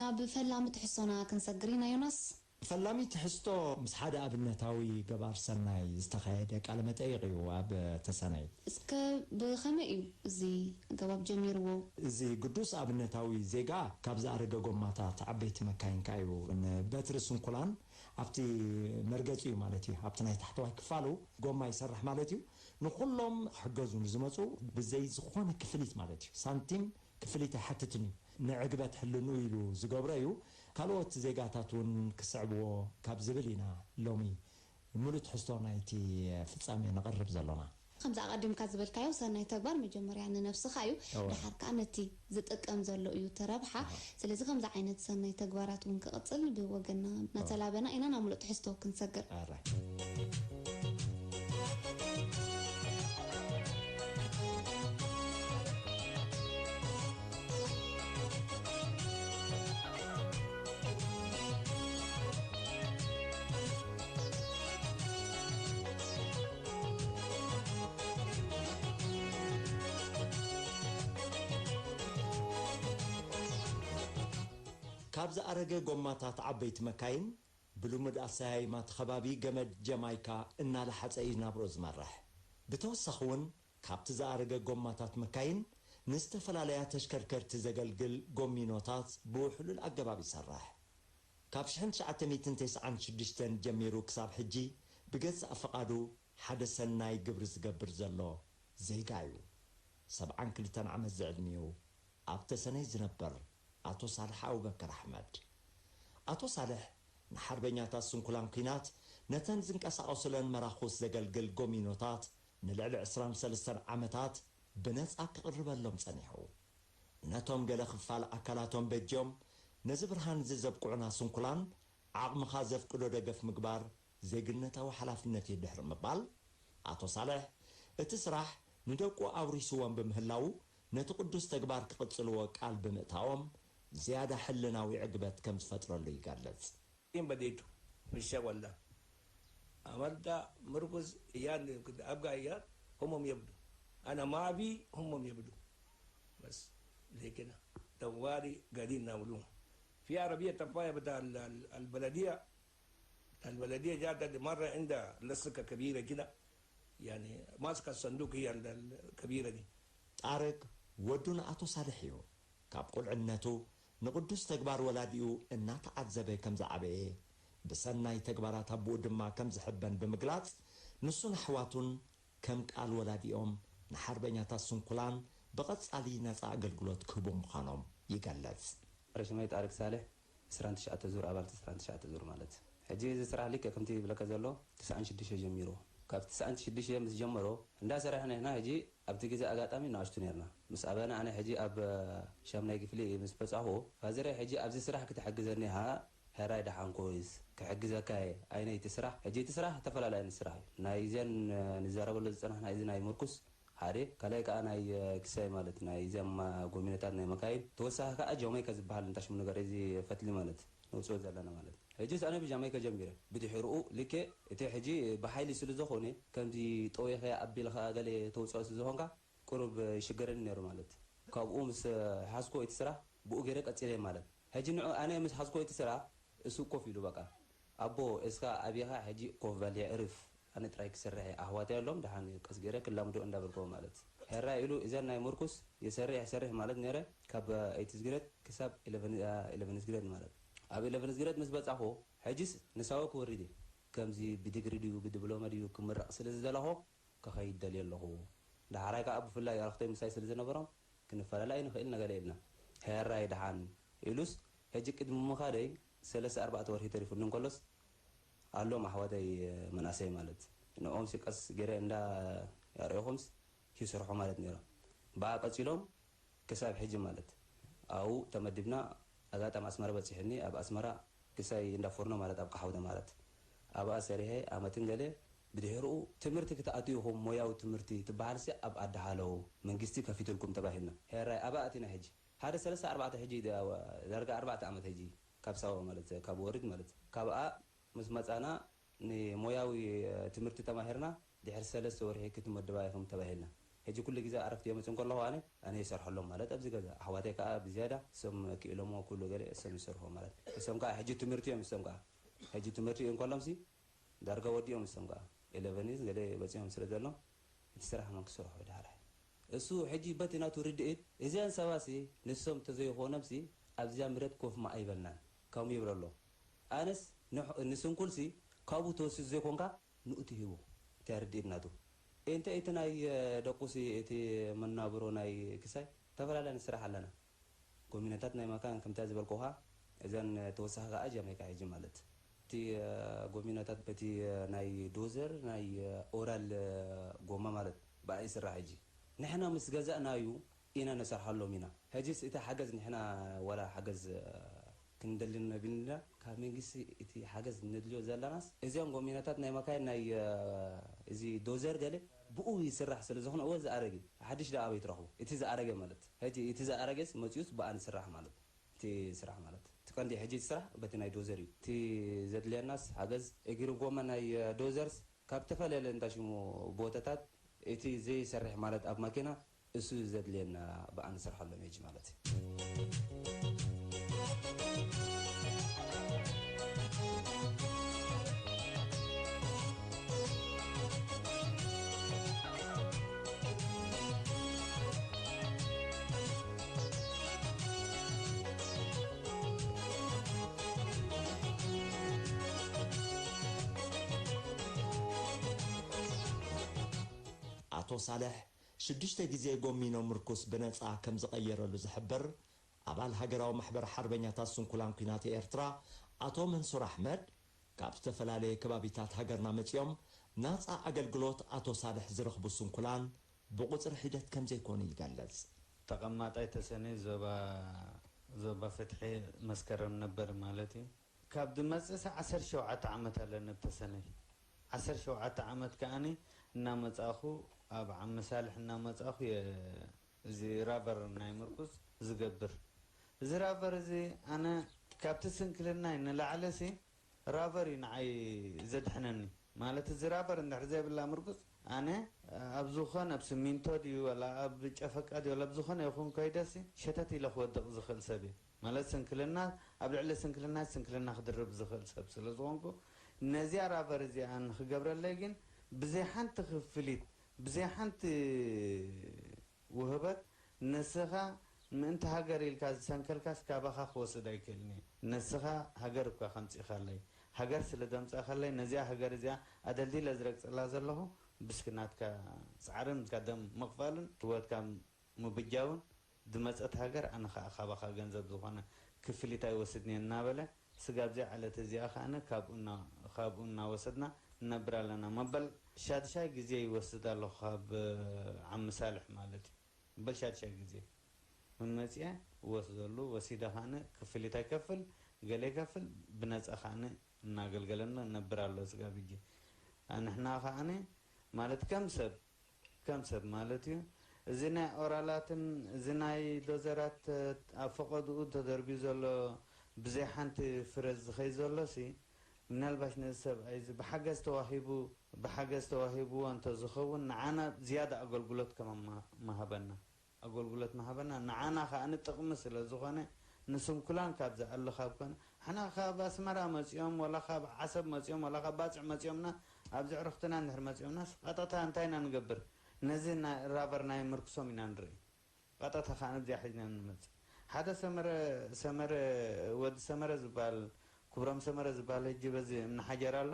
ናብ ፈላሚ ትሕዝቶና ክንሰግር ኢና ዮናስ። ፈላሚ ትሕዝቶ ምስ ሓደ ኣብነታዊ ገባር ሰናይ ዝተኻየደ ቃለ መጠይቕ እዩ ኣብ ተሰነይ። እስከ ብኸመይ እዩ እዚ ኣገባብ ጀሚርዎ? እዚ ግዱስ ኣብነታዊ ዜጋ ካብ ዝኣረገ ጎማታት ዓበይቲ መካይን ከኣ እዩ ንበትሪ ስንኩላን ኣብቲ መርገጺ እዩ ማለት እዩ። ኣብቲ ናይ ታሕተዋይ ክፋሉ ጎማ ይሰርሕ ማለት እዩ። ንኹሎም ክሕገዙ ንዝመጹ ብዘይ ዝኾነ ክፍሊት ማለት እዩ። ሳንቲም ክፍሊት ኣይሓትትን እዩ። ንዕግበት ሕልንኡ ኢሉ ዝገብሮ እዩ። ካልኦት ዜጋታት እውን ክስዕብዎ ካብ ዝብል ኢና ሎሚ ምሉእ ትሕዝቶ ናይቲ ፍጻሜ ነቕርብ ዘሎና። ከምዚ ኣቐዲምካ ዝበልካዮ ሰናይ ተግባር መጀመርያ ንነብስኻ እዩ፣ እወ። ድሓር ከኣ ነቲ ዝጥቀም ዘሎ እዩ እቲ ረብሓ። ኣሃ። ስለዚ ከምዚ ዓይነት ሰናይ ተግባራት እውን ክቕጽል ብወገንና ኣሃ። እናተላበና ኢና ናብ ምሉእ ትሕዝቶ ክንሰግር። ኣራይ። ካብ ዝኣረገ ጎማታት ዓበይቲ መካይን፣ ብልሙድ ኣሰያይማ እቲ ከባቢ ገመድ ጀማይካ እናለሓጸ እዩ ናብርኡ ዝመርሕ። ብተወሳኺ እውን ካብቲ ዝኣረገ ጎማታት መካይን ንዝተፈላለያ ተሽከርከርቲ ዘገልግል ጎሚኖታት ብውሕሉል ኣገባብ ይሰርሕ። ካብ ሽሕን ትሽዓተ ሚእትን ተስዓን ሽዱሽተን ጀሚሩ ክሳብ ሕጂ ብገዛእ ፍቓዱ ሓደ ሰናይ ግብሪ ዝገብር ዘሎ ዜጋ እዩ። ሰብዓን ክልተን ዓመት ዝዕድሚኡ ኣብ ተሰነይ ዝነብር ኣቶ ሳልሕ ኣቡበከር ኣሕመድ። ኣቶ ሳልሕ ንሓርበኛታት ስንኩላን ኲናት ነተን ዝንቀሳቐሱለን መራኹስ ዘገልግል ጎሚኖታት ንልዕሊ ዕስራን ሰለስተን ዓመታት ብነጻ ክቕርበሎም ጸኒሑ። ነቶም ገለ ክፋል ኣካላቶም በጅዮም ነዚ ብርሃን እዚ ዘብቅዑና ስንኩላን ዓቕምኻ ዘፍቅዶ ደገፍ ምግባር ዜግነታዊ ሓላፍነት እዩ ድሕሪ ምባል፣ ኣቶ ሳልሕ እቲ ስራሕ ንደቁ ኣውሪስዎም ብምህላዉ ነቲ ቅዱስ ተግባር ክቕጽልዎ ቃል ብምእታዎም ዝያዳ ሕልናዊ ዕግበት ከም ዝፈጥረሉ ይገልጽ። In baditu, misha walla. Amalta murkus iyan abga iyan humum yabdu. Ana mabi humum yabdu. Bas, lekena. Tawari gadin namlu. Fi arabiya tafaya bata al-baladiya. Al-baladiya jata di marra inda lasaka kabira kida. Yani maska sanduk iyan kabira di. ጣርግ ወዱ ንኣቶ ሳልሕ እዩ። ካብ ቁልዕነቱ ንቕዱስ ተግባር ወላዲኡ እናተዓዘበ ከም ዝዓበየ፣ ብሰናይ ተግባራት ኣቦኡ ድማ ከም ዝሕበን ብምግላጽ፣ ንሱን ኣሕዋቱን ከም ቃል ወላዲኦም ንሓርበኛታት ስንኩላን ብቐጻሊ ነጻ ኣገልግሎት ክህቡ ምዃኖም ይገልጽ። ረሽመይ ጣርግ ሳልሕ ዕስራን ትሽዓተ ዙር ኣባልቲ ዕስራን ትሽዓተ ዙር ማለት ሕጂ እዚ ስራሕ ልክዕ ከምቲ ይብለካ ዘሎ ትስዓን ሽዱሽተ ጀሚሩ ካብ ትስዓን ሽዱሽተ ምስ ጀመሮ እንዳሰራሕና ኢና ሕጂ ኣብቲ ግዜ ኣጋጣሚ ንኣሽቱ ነርና ምስ ኣበና ኣነ ሕጂ ኣብ ሻምናይ ክፍሊ ምስ በጻኹ ፋዘረይ ሕጂ ኣብዚ ስራሕ ክትሕግዘኒ ኢኻ ሕራይ ደሓን ኮይስ ክሕግዘካ እየ ኣይነ እቲ ስራሕ ሕጂ እቲ ስራሕ ዝተፈላለዩ ዓይነት ስራሕ እዩ ናይ እዘን ንዛረበሉ ዝጸናሕና እዚ ናይ ምርኩስ ሓደ ካልኣይ ከዓ ናይ ክሳይ ማለት ናይ እዚም ጎሚነታት ናይ መካይን ተወሳኺ ከዓ ጃማይካ ዝበሃል እንታ ሽሙ ነገር እዚ ፈትሊ ማለት ነውፅኦ ዘለና ማለት ሕጂ ኣነ ብጃማይካ ጀሚረ ብድሕርኡ ልኬ እቲ ሕጂ ብሓይሊ ስለ ዝኾነ ከምዚ ጠዊኸ ኣቢልካ ገለ ተውፅኦ ስለ ዝኾንካ ቁሩብ ይሽገረኒ ነይሩ ማለት ካብኡ ምስ ሓዝኮ እቲ ስራሕ ብኡ ገይረ ቀፂለ ማለት ሕጂ ንዑ ኣነ ምስ ሓዝኮ እቲ ስራሕ እሱ ኮፍ ኢሉ በቃ ኣቦ እስካ ኣቢኻ ሕጂ ኮፍ በል የዕርፍ ኣነ ጥራይ ክሰርሕ እየ ኣሕዋተይ ኣሎም ደሓን እዩ ቀስ ገይረ ክላምዶ እንዳበልክዎ ማለት ሕራይ ኢሉ እዘን ናይ ምርኩስ የሰርሕ የሰርሕ ማለት ነይረ ካብ ኤይት ግሬድ ክሳብ ኢለቨን ግሬድ ማለት ኣብ ኢለቨን ግሬድ ምስ በጻኹ ሕጂስ ንሳወ ክወርድ እየ ከምዚ ብዲግሪ ድዩ ብዲፕሎማ ድዩ ክምረቕ ስለ ዝደለኹ ክኸይድ ደልየ ኣለኹ። ዳሕራይ ከኣ ብፍላይ ኣዕሩኽተይ ምሳይ ስለ ዝነበሮም ክንፈላለ ኣይንኽእልን ገለ ኢልና። ሄራይ ደሓን ኢሉስ ሕጂ ቅድሚ ምኻደይ ሰለስተ ኣርባዕተ ወርሒ ተሪፉኒ እንከሎስ ኣሎም ኣሕዋተይ መናእሰይ ማለት ንኦምሲ ቀስ ገይረ እንዳ ኣርኤኹምስ ይሰርሑ ማለት ነይሮም። ብኣ ቀጺሎም ክሳብ ሕጂ ማለት ኣብኡ ተመዲብና ኣጋጣሚ ኣስመራ በጺሑኒ ኣብ ኣስመራ ክሳይ እንዳ ፎርኖ ማለት ኣብ ቀሓውተ ማለት ኣብኣ ሰሪሐ ኣመትን ገለ ብድሕርኡ ትምህርቲ ክትኣትዉ ኢኹም ሞያዊ ትምህርቲ ትበሃልሲ ኣብ ኣዲ ሃለው መንግስቲ ከፊትልኩም ተባሂልና ሄራይ ኣብኣ ኣቲና ሕጂ ሓደ ሰለስተ ኣርባዕተ ሕጂ ዳርጋ ኣርባዕተ ኣመት ሕጂ ካብ ሳዋ ማለት ካብ ወሪድ ማለት ካብኣ ምስ መጻና ንሞያዊ ትምህርቲ ተማሂርና ድሕሪ ሰለስተ ወርሒ ክትመድባ ኢኹም ተባሂልና ሕጂ ኩሉ ግዜ ኣረፍት እዮም መፅን ከለኹ ኣነ ኣነ ይሰርሐሎም ማለት ኣብዚ ገዛ ኣሕዋተይ ከዓ ብዝያዳ እሶም ክኢሎሞ ኩሉ ገለ እሶም ይሰርሑ ማለት እሶም ከዓ ሕጂ ትምህርቲ እዮም እሶም ከዓ ሕጂ ትምህርቲ እዮም ከሎም ሲ ዳርጋ ወዲኦም እሶም ከዓ ኢለቨን ገለ በፂኦም ስለ ዘሎ እቲ ስራሕ መን ክሰርሑ ድሓር እሱ ሕጂ በቲ ናቱ ርድእት እዚኣን ሰባሲ ንሶም ተዘይኮኖም ሲ ኣብዚኣ ምረት ኮፍማ ኣይበልናን ከምኡ ይብለ ኣሎ ኣነስ ንስንኩል ሲ ካብኡ ተወሲዱ ዘይኮንካ ንኡ ትሂቡ እቲ ርድእት ናቱ እንተ እቲ ናይ ደቁ ሲ እቲ መናብሮ ናይ ክሳይ ተፈላለኒ ስራሕ ኣለና ጎሚነታት ናይ መካን ከምታ ዝበልኩኻ እዘን ተወሳኺ ከዓ ጃሜካ ሕጂ ማለት እቲ ጎሚነታት በቲ ናይ ዶዘር ናይ ኦራል ጎማ ማለት ብኣ ይስራሕ ሕጂ ንሕና ምስ ገዛእናዩ ኢና ነሰርሓሎም ኢና ሕጂስ እቲ ሓገዝ ንሕና ዋላ ሓገዝ ክንደሊ ነቢልና ካብ መንግስቲ እቲ ሓገዝ ንድልዮ ዘለናስ እዚኦም ጎሚነታት ናይ መካይን ናይ እዚ ዶዘር ገለ ብኡ ይስራሕ ስለ ዝኾነ እወ ዝኣረግ ሓድሽ ደኣ ኣበይ ትረኽቡ እቲ ዝኣረገ ማለት ሕጂ እቲ ዝኣረገስ መፅዩስ ብኣ ንስራሕ ማለት እቲ ስራሕ ማለት እቲ ቀንዲ ሕጂ እቲ ስራሕ በቲ ናይ ዶዘር እዩ እቲ ዘድልየናስ ሓገዝ እግሪ ጎማ ናይ ዶዘርስ ካብ ተፈላለየ እንዳ ሽሙ ቦታታት እቲ ዘይሰርሕ ማለት ኣብ ማኪና እሱ ዘድልየና ብኣ ንሰርሓሎም ሕጂ ማለት እዩ ኣቶ ሳልሕ ሽዱሽተ ግዜ ጎሚኖ ምርኩስ ብነጻ ከም ዝቐየረሉ ዝሕብር ኣባል ሃገራዊ ማሕበር ሓርበኛታት ስንኩላን ኲናት ኤርትራ ኣቶ መንሱር ኣሕመድ፣ ካብ ዝተፈላለየ ከባቢታት ሃገርና መጺኦም ናጻ ኣገልግሎት ኣቶ ሳልሕ ዝረኽቡ ስንኩላን ብቑጽሪ ሒደት ከም ዘይኮኑ ይገልጽ። ተቐማጣይ ተሰነይ ዞባ ዞባ ፍትሒ መስከረም ነበር ማለት እዩ። ካብ ድመጽእ ዓሰርተ ሸውዓተ ዓመት ኣለኒ ኣብ ተሰነይ። ዓሰርተ ሸውዓተ ዓመት ከኣኒ እናመጻእኹ ኣብ ዓሚ ሳልሕ እናመጻእኹ እየ እዚ ራቨር ናይ ምርኩስ ዝገብር። እዚ ራቨር እዚ ኣነ ካብቲ ስንክልናይ ንላዕሊ ሲ ራቨር እዩ ንዓይ ዘድሕነኒ። ማለት እዚ ራቨር እንድሕር ዘይብላ ምርኩስ ኣነ ኣብ ዝኾነ ኣብ ስሚንቶ ድዩ ወላ ኣብ ጨፈቃ ድዩ ወላ ኣብ ዝኾነ ይኹን ከይደ ሲ ሸተት ኢለ ክወድቕ ዝኽእል ሰብ እየ። ማለት ስንክልና ኣብ ልዕሊ ስንክልና ስንክልና ክድርብ ዝኽእል ሰብ ስለ ዝኾንኩ ነዚኣ ራቨር እዚኣ ንኽገብረለይ ግን ብዘይ ሓንቲ ክፍሊት ብዘይ ሓንቲ ውህበት ንስኻ ምእንቲ ሃገር ኢልካ ዝሰንከልካስ ካባኻ ክወስድ ኣይክእልን እየ። ንስኻ ሃገር እኳ ከምጺእኻለይ፣ ሃገር ስለ ዘምጻእካለይ ነዚኣ ሃገር እዚኣ ኣደልዲለ ዝረግጸላ ዘለኹ ብስኪ ናትካ ጻዕርን ናትካ ደም ምኽፋልን ህይወትካ ምብጃውን ዝመጸት ሃገር ኣነ ኸኣ ካባኻ ገንዘብ ዝኾነ ክፍሊት ኣይወስድን እየ እናበለ ስጋብ እዚኣ ዕለት እዚኣ ኸኣ ካብኡ እናወሰድና ንነብር ኣለና። መበል ሻድሻይ ግዜ ይወስድ ኣለኹ ካብ ዓሚ ሳልሕ ማለት እዩ። መበል ሻድሻይ ግዜ መመፅኤ እወስደሉ ወሲደ ከዓኒ ክፍሊት ኣይከፍል ገለ ይከፍል ብነፃ ከዓኒ እናገልገለና ነብር ኣሎ ስጋብ ሕጂ። ንሕና ከዓኒ ማለት ከም ሰብ ከም ሰብ ማለት እዩ። እዚ ናይ ኦራላትን እዚ ናይ ዶዘራት ኣብ ፈቐድኡ ተደርብዩ ዘሎ ብዘይ ሓንቲ ፍረ ዝኸይ ዘሎ ሲ ምናልባሽ ነዚ ሰብኣይ እዚ ብሓገዝ ተዋሂቡ ብሓገዝ ተዋሂብዎ እንተዝኸውን ንዓና ዝያዳ ኣገልግሎት ከም ምሃበና ኣገልግሎት ምሃበና ንዓና ከኣ ንጥቕሚ ስለ ዝኾነ ንስንኩላን ካብ ዝኣሊ ካብ ኮነ ንሕና ካብ ኣስመራ መጺኦም ወላ ካብ ዓሰብ መጺኦም ወላ ካብ ባጽዕ መጺኦምና ኣብዚ ዕርኽትና እንድሕር መጺኦምናስ ቀጥታ እንታይ ኢና ንገብር ነዚ ራቨር ናይ ምርኩሶም ኢና ንርኢ ቀጥታ ከኣ ነዚኣ ሒዝና ንመጽእ ሓደ ሰመረ ሰመረ ወዲ ሰመረ ዝበሃል ክብሮም ሰመረ ዝበሃል ሕጂ በዚ እምኒ ሓጀር ኣሎ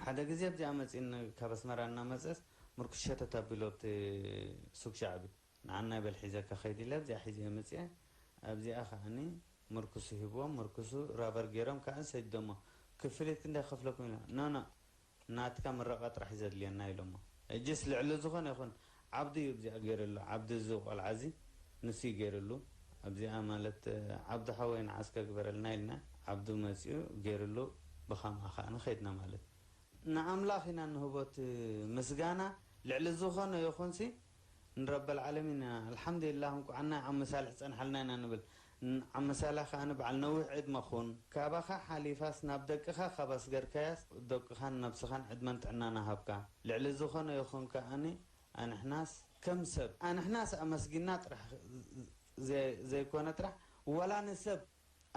ሓደ ግዜ ኣብዚኣ መጺእኒ ካብ ኣስመራ እናመጸስ ምርኩስ ሸተት ኣቢሉ ኣብቲ ሱቅ ሻዕቢ ንዓናይ በል ሒዘካ ከይድ ኢለ ኣብዚኣ ሒዘ መጺአ ኣብዚኣ ከዓኒ ምርኩሱ ሂብዎም ምርኩሱ ራቨር ገይሮም ከዓ ሰዲዶሞ ክፍሊት ክንደይ ከፍለኩም ኢለ no no ናትካ ምረቃ ጥራሕ እዩ ዘድልየና ኢሎሞ ሕጅስ ልዕሊ ዝኮነ ይኩን ዓብዱ እዩ ኣብዚኣ ገይርሉ ዓብዱ እዚ ቆልዓ እዚ ንሱ እዩ ገይርሉ ኣብዚኣ ማለት ዓብዱ ሓወይ ንዓስከ ግበረልና ኢልና ዓብዱ መጺኡ ገይርሉ ብከምኣ ከዓኒ ከይድና ማለት ንኣምላኽ ኢና ንህቦ እቲ ምስጋና ልዕሊ ዝኾነ ይኹንሲ ንረበል ዓለሚን ኢና ኣልሓምዱሊላህ እንኳዕ ናይ ዓሚ ሳልሕ ጸንሓልና ኢና ንብል ዓሚ ሳልሕ ከኣ በዓል ነዊሕ ዕድመ ኩን ካባኻ ሓሊፋስ ናብ ደቅኻ ካብ ኣስገርካያስ ደቅኻን ነብስኻን ዕድመን ጥዕናን ኣሃብካ ልዕሊ ዝኾነ ይኹን ከኣኒ ኣንሕናስ ከም ሰብ ኣንሕናስ ኣመስጊና ጥራሕ ዘ- ዘይኮነ ጥራሕ፣ ወላ ንሰብ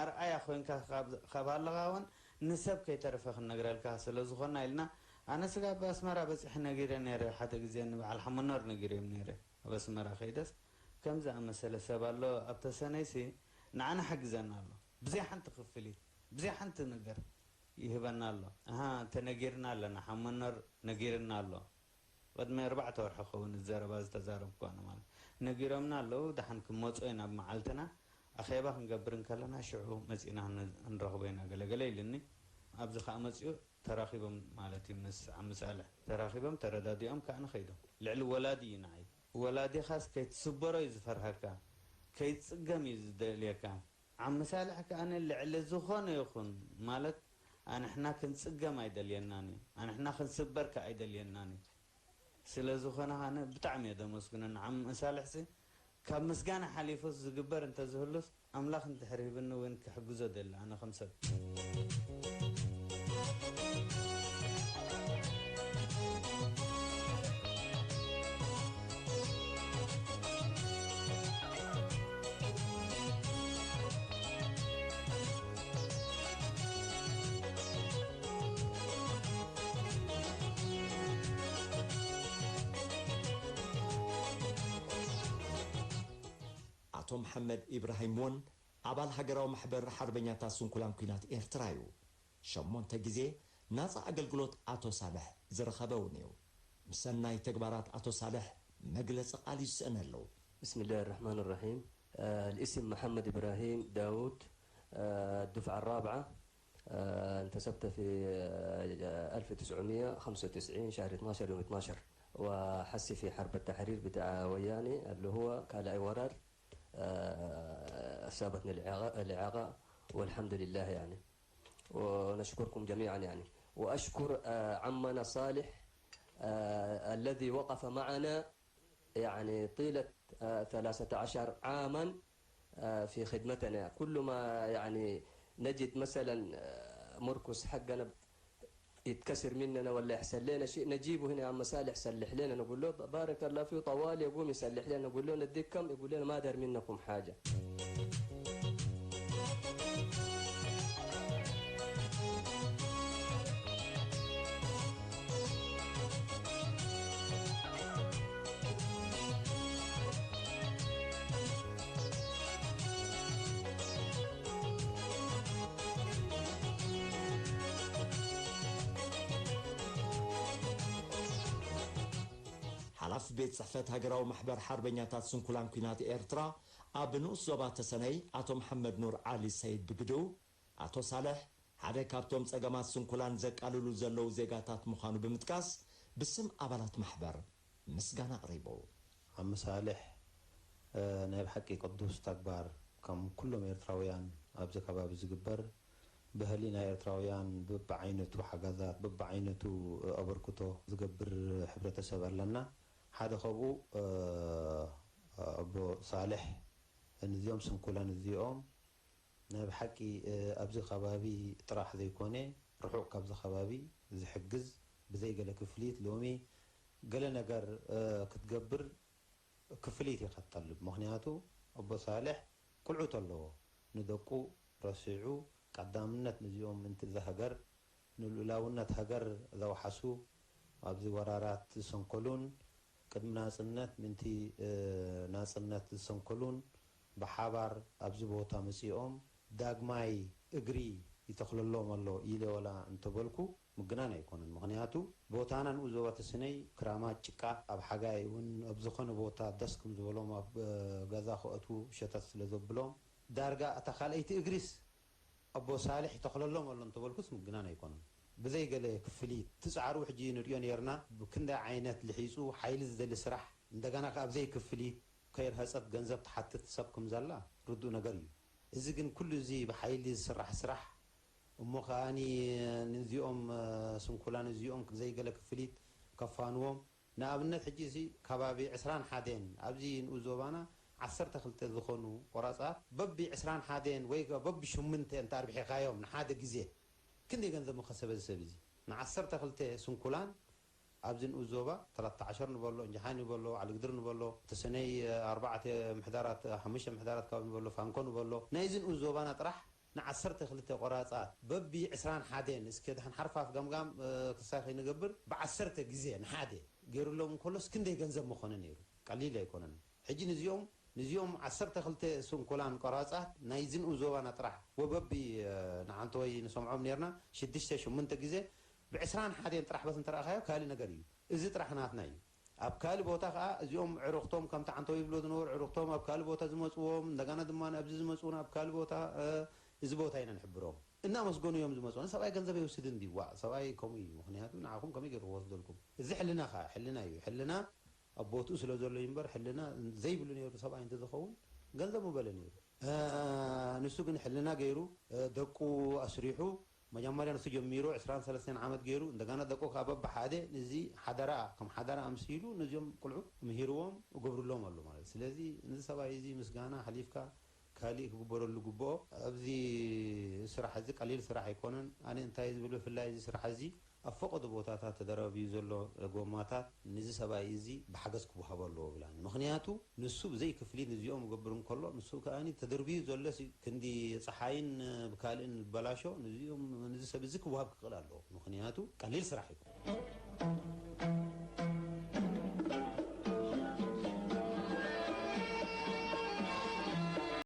ኣርኣያ ኮይንካ ካብ- ካብ ኣለኻ እውን፣ ንሰብ ከይተረፈ ክንነግረልካ ስለ ዝኾንና ኢልና። ኣነ ስጋ ኣብ ኣስመራ በፂሐ ነጊረ ነይረ። ሓደ ግዜ ንበዓል ሓመኖር ነጊረዮም ነይረ። ኣብ ኣስመራ ከይደስ ከም ዝኣመሰለ ሰብ ኣሎ ኣብ ተሰነይሲ፣ ንዓና ሓግዘና ኣሎ። ብዘይ ሓንቲ ክፍሊት፣ ብዘይ ሓንቲ ነገር ይህበና ኣሎ። ኣሃ፣ ተነጊርና ኣለና። ሓመኖር ነጊርና ኣሎ። ቅድሚ ኣርባዕተ ወርሒ ክኸውን እዚ ዘረባ ዝተዛረብኩ ኣነ ማለት። ነጊሮምና ኣለዉ፣ ደሓን ክመጹ ኢና ኣብ መዓልትና። ኣኼባ ክንገብር እንከለና ሽዑ መጺእና ክን- ክንረኽቦ ኢና ገለገለ ኢልኒ። ኣብዚ ከኣ መጺኡ ተራኺቦም ማለት እዩ፣ ምስ ዓሚ ሳልሕ ተራኺቦም ተረዳዲኦም ከኣ ንኸይዶም። ልዕሊ ወላዲ እዩ ንዓይ። ወላዲኻስ ከይትስበሮ እዩ ዝፈርሃካ፣ ከይትጽገም እዩ ዝደልየካ። ዓሚ ሳልሕ ከኣ ልዕሊ ዝኾነ ይኹን ማለት ኣንሕና ክንጽገም ኣይደልየናን እዩ፣ ኣንሕና ክንስበር ከኣ ኣይደልየናን እዩ። ስለ ዝኾነ ኣነ ብጣዕሚ እየ ደመስግኖ ንዓም ሳልሕሲ። ካብ ምስጋና ሓሊፉስ ዝግበር እንተዝህሉስ ኣምላኽ እንድሕር ሂብኒ እውን ክሕግዞ ደሊ ኣነ ከም ሰብ። ኣቶ መሓመድ ኢብራሂም እውን ኣባል ሃገራዊ ማሕበር ሓርበኛታት ስንኩላን ኲናት ኤርትራ እዩ። ሸሞንተ ግዜ ናጻ ኣገልግሎት ኣቶ ሳልሕ ዝረኸበ እውን እዩ። ንሰናይ ተግባራት ኣቶ ሳልሕ መግለጺ ቃል ይስእነሉ። بسم الله الرحمن الرحيم. آه، الاسم محمد إبراهيم داود، آه، الدفعة الرابعة. آه، انتسبت في، آه، ألف وتسعمية وخمسة وتسعين شهر اثناشر يوم اثناشر، وحسي في حرب التحرير بتاع وياني اللي هو كالاي ورار. آه، أصابتني الإعاقة، الإعاقة، والحمد لله يعني. ونشكركم جميعا يعني. وأشكر، آه، عمنا صالح، آه، الذي وقف معنا يعني طيلة، آه، ثلاثة عشر عاما، آه، في خدمتنا. كل ما يعني نجد مثلا، آه، مركز حقنا يتكسر مننا ولا يحصل لنا شيء، نجيبه هنا يا عم صالح، صلح لنا. نقول له: "بارك الله فيه"، طوال يقوم يصلح لنا. نقول له: "نديك كم؟" يقول لنا: "ما دار منكم حاجة". ሓላፊ ቤት ጽሕፈት ሃገራዊ ማሕበር ሓርበኛታት ስንኩላን ኲናት ኤርትራ ኣብ ንኡስ ዞባ ተሰነይ ኣቶ መሓመድ ኑር ዓሊ ሰይድ ብግድኡ፣ ኣቶ ሳልሕ ሓደ ካብቶም ጸገማት ስንኩላን ዘቃልሉ ዘለዉ ዜጋታት ምዃኑ ብምጥቃስ፣ ብስም ኣባላት ማሕበር ምስጋና ኣቕሪቡ። ዓሚ ሳልሕ፣ እ፣ ናይ ብሓቂ ቅዱስ ተግባር ከም ኩሎም ኤርትራውያን ኣብዚ ከባቢ ዝግበር፣ ብህሊና ኤርትራውያን በብዓይነቱ ሓገዛት፣ በብዓይነቱ ኣበርክቶ ዝገብር ሕብረተሰብ ኣለና። ሓደ ካብኡ፣ እ፣ ኣቦ ሳልሕ፣ ንዚኦም ስንኩላን እዚኦም ናይ ብሓቂ፣ እ፣ ኣብዚ ከባቢ ጥራሕ ዘይኮነ፣ ርሑቕ ካብዚ ከባቢ ዝሕግዝ፣ ብዘይ ገለ ክፍሊት ሎሚ ገለ ነገር፣ እ፣ ክትገብር ክፍሊት ኢኻ ትጠልብ። ምኽንያቱ ኣቦ ሳልሕ ቁልዑ ተለዎ ንደቁ ረሲዑ ቀዳምነት ነዚኦም ምእንቲ እዛ ሃገር፣ ንልኡላውነት ሃገር ዘውሓሱ፣ ኣብዚ ወራራት ዝሰንከሉን ቅድሚ ናጽነት ምእንቲ፣ እ፣ ናጽነት ዝሰንከሉን ብሓባር ኣብዚ ቦታ መጺኦም ዳግማይ እግሪ ይተኽለሎም ኣሎ ኢለ ወላ እንተበልኩ ምግናን ኣይኮነን። ምኽንያቱ ቦታና ንኡ ዞባ ተስነይ ክራማት ጭቃ፣ ኣብ ሓጋይ እውን ኣብ ዝኾነ ቦታ ደስ ከም ዝበሎም ኣብ፣ እ፣ ገዛ ክኣትዉ ሸተት ስለ ዘብሎም ዳርጋ እታ ካልኣይቲ እግሪስ ኣቦ ሳልሕ ይተኽለሎም ኣሎ እንተበልኩስ ምግናን ኣይኮነን። ብዘይ ገለ ክፍሊት ትጻዕሩ ሕጂ ንርእዮ ነይርና። ብክንደይ ዓይነት ልሒጹ ሓይሊ ዝደሊ ስራሕ፣ እንደገና ከኣ ብዘይ ክፍሊት ከይርሀጸት ገንዘብ ትሓትት ሰብ ከም ዘላ ርዱእ ነገር እዩ። እዚ ግን ኩሉ እዚ ብሓይሊ ዝስራሕ ስራሕ እሞ ከኣኒ ንዚኦም ስንኩላን እዚኦም ብዘይ ገለ ክፍሊት ከፋንዎም ንኣብነት ሕጂ እዚ ከባቢ ዕስራን ሓደን ኣብዚ ንኡስ ዞባና ዓሰርተ ክልተ ዝኾኑ ቆራጻት በቢ ዕስራን ሓደን ወይ ከ በቢ ሽምንተ እንተ ኣርቢሕኻዮም ንሓደ ግዜ ክንደይ ገንዘብ ምኸሰበ እዚ ሰብ እዚ ንዓሰርተ ክልተ ስንኩላን ኣብዚ ንኡስ ዞባ ተላታ ዓሸር ንበሎ፣ እንጀሓኒ ንበሎ፣ ዓልግድር ንበሎ፣ ተሰነይ ኣርባዕተ ምሕዳራት፣ ሓሙሽተ ምሕዳራት ካብ ንበሎ፣ ፋንኮ ንበሎ፣ ናይዚ ንኡስ ዞባና ጥራሕ ንዓሰርተ ክልተ ቆራጻት በቢ ዕስራን ሓደን እስከ ደሓን ሓርፋፍ ገምጋም ክሳይ ከይንገብር ብዓሰርተ ግዜ ንሓደ ገይሩሎም እንከሎስ ክንደይ ገንዘብ ምኾነ ነይሩ? ቀሊል ኣይኮነን። ሕጂ ንዚኦም ንዚኦም ዓሰርተ ክልተ ስንኩላን ቆራጻት ናይ ዝንኡ ዞባና ጥራሕ ወበቢ ንዓንተወይ ንሰምዖም ነርና ሽዱሽተ ሽሙንተ ግዜ ብዕስራን ሓደን ጥራሕ በስ እንተረኣኻዮ ካልእ ነገር እዩ። እዚ ጥራሕ ናትና እዩ። ኣብ ካልእ ቦታ ከኣ እዚኦም ዕሩኽቶም ከምቲ ዓንተወይ ይብሎ ዝነበሩ ዕሩኽቶም ኣብ ካልእ ቦታ ዝመጽዎም እንደገና ድማ ኣብዚ ዝመጽኡን ኣብ ካልእ ቦታ እዚ ቦታ ኢና ንሕብሮም። እናመስገኑ እዮም ዝመጽኡ። ሰብኣይ ገንዘብ ይወስድ እንዲ ዋእ ሰብኣይ ከምኡ እዩ። ምክንያቱ ንዓኹም ከመይ ገይሩ ክወስደልኩም? እዚ ሕልና ከኣ ሕልና እዩ። ሕልና ኣብ ቦትኡ ስለ ዘሎ እዩ እምበር ሕልና ዘይብሉ ነይሩ ሰብኣይ እንተዝኸውን ገንዘብ ምበለ ነይሩ። ንሱ ግን ሕልና ገይሩ ደቁ ኣስሪሑ መጀመርያ ንሱ ጀሚሩ ዕስራን ሰለስተን ዓመት ገይሩ እንደገና ደቁ ከዓ በብሓደ ንዚ ሓደራ ከም ሓደራ ኣምሲሉ ነዚኦም ቁልዑ ምሂርዎም እገብርሎም ኣሎ ማለት። ስለዚ ነዚ ሰብኣይ እዚ ምስጋና ሓሊፍካ ካሊእ ክግበረሉ ግብኦ። ኣብዚ ስራሕ እዚ ቀሊል ስራሕ ኣይኮነን። ኣነ እንታይ ዝብል ብፍላይ እዚ ስራሕ እዚ ኣብ ፈቐዶ ቦታታት ተደራርብዩ ዘሎ ጎማታት ንዚ ሰብኣይ እዚ ብሓገዝ ክወሃቦ ኣለዎ ብላኒ። ምኽንያቱ ንሱ ብዘይ ክፍሊት ንዚኦም ክገብር እንከሎ ንሱ ከኣ ተደርብዩ ዘሎ ክንዲ ፀሓይን ብካልእን ዝበላሾ ንዚኦም ንዚ ሰብ እዚ ክወሃብ ክኽእል ኣለዎ። ምኽንያቱ ቀሊል ስራሕ እዩ።